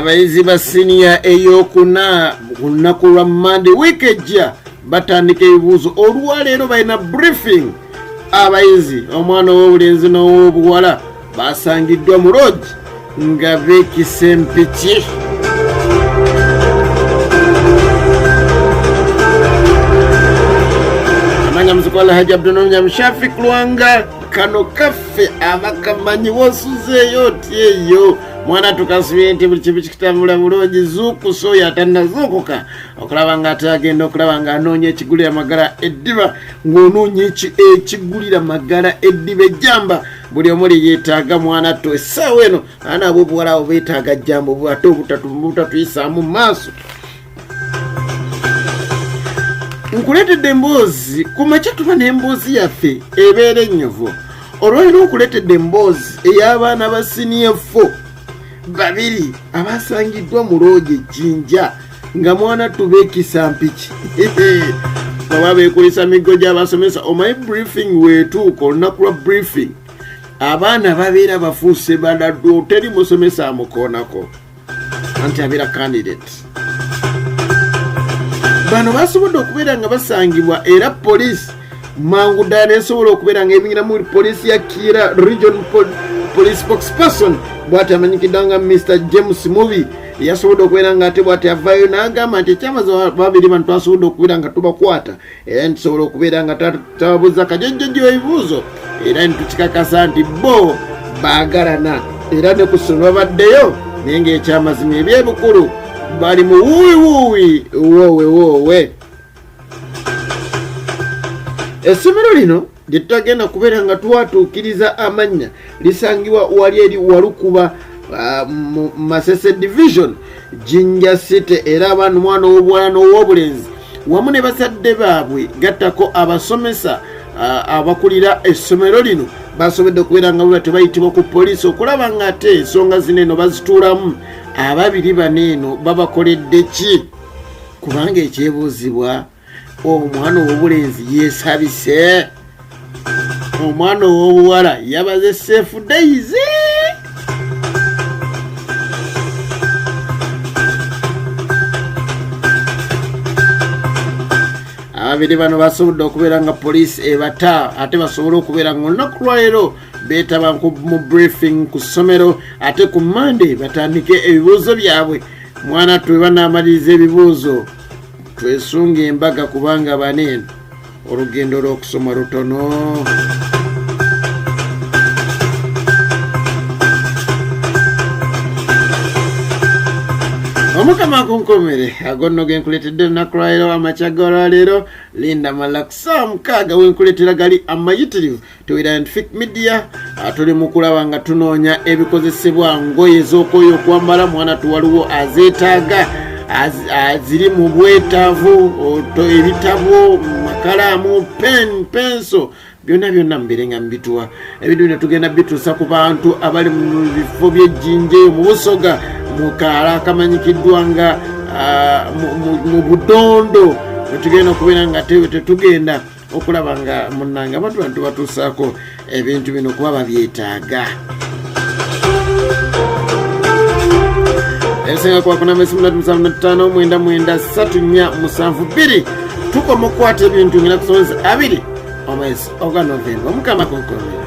Abayizi ba siniya eyokuna ku lunaku lwa Mande wiiki ejja batandika ebibuuzo. Olwaleero balina briefing. Abayizi omwana ow'obulenzi n'ow'obuwala basangiddwa mu loogi nga beekisa empiki. Amanya muziki wa Alhaji Abdulnonya Mushafi Lwanga, kano kaffe abakamanyi wosuzeeyo otya eyo mwana, tukasubire nti buli kimu kikitambula bulungi. Zuukusa oyo atannazuukuka okulaba nga ate agenda okulaba nga anoonya ekigulira magala eddiba, ng'onoonya ekigulira magala eddiba ejjamba buli omu lye yeetaaga. Mwana tto essaawa eno abaana ab'obuwala abo beetaaga jjambo ate obutatuyisaamu mu maaso. Nkuleetedde emboozi ku makya, tuba n'emboozi yaffe ebeera ennyuvu. Olwaliro nkuleetedde emboozi ey'abaana ba siniya fo babiri abasangiddwa mu loogi ejjinja nga mwana tubeekisa mpiki oba beekulisa miggo gy'abasomesa. Omanyi briefing weetuuka, olunaku lwa briefing abaana babeera bafuuse baladdu, teri musomesa amukoonako anti abeera candidate. Bano basobodde okubeera nga basangibwa era poliisi mangu ddala nesobola okubeera nga ebingira mu poliisi ya Kiira Region. Police spokesperson bwati amanyikiddwa nga Mr James Mubi yasobodde okubeera nga ate bwati avaayo n'agamba nti ekyamaze babiri bano twasobodde okubeera nga tubakwata era ntusobola okubeera nga tababuuza kajojjojo ebibuuzo era ntukikakasa nti bo baagalana era ne ku ssomero babaddeyo, naye ng'ekyamazima ebyebukulu bali mu wuuwiwuuwi woowe woowe. Essomero lino lye tutagenda kubeera nga twatuukiriza amannya lisangibwa wali eri Walukuba, mu Masese Division, Jinja City, era abaana omwana ow'obuwala n'ow'obulenzi wamu ne bazadde baabwe gattako abasomesa abakulira essomero lino basobodde okubeera nga bwe tebayitibwa ku poliisi okulaba nga ate ensonga zino eno bazituulamu. Ababiri bano eno babakoledde ki? Kubanga ekyebuuzibwa, omwana ow'obulenzi yeesabise, omwana ow'obuwala yabaze safe days. Ababiri bano basobodde okubeera nga poliisi ebata ate basobole okubeera nga olunaku lwaleero beetaba mu briefing ku ssomero, ate ku Mande batandike ebibuuzo byabwe. Mwana twe banaamaliriza ebibuuzo twesunga embaga, kubanga bane olugendo lw'okusoma lutono. Omukama akunkomere. Ago nno genkuleetedde olunaku lwaleero amakya g'olwaleero. Linda mala ku ssaawa 6 wenkuleetera gali amayitirivu. Scientific Media tuli mu kulaba nga tunoonya ebikozesebwa, ngoye z'okwoyo okwambala. Mwana tuwaliwo azeetaaga, ziri mu bwetaavu, ebitabo, makalaamu, pen, penso, byonna byonna mubeere nga mubituwa. Ebintu bino tugenda bituusa ku bantu abali mu bifo by'ejjinja eyo mu Busoga, mu kaala akamanyikiddwa nga mu Budondo. Tugenda okubeera nga tetugenda okulaba nga munnange abantu bantu batuusaako ebintu bino kuba babyetaaga. Ebisinga kwakunama esimu 775 99 34 72. Tukoma okukwata ebintu ngina kusomesa 20 omwezi ogwa Novemba. Omukama kunkomera.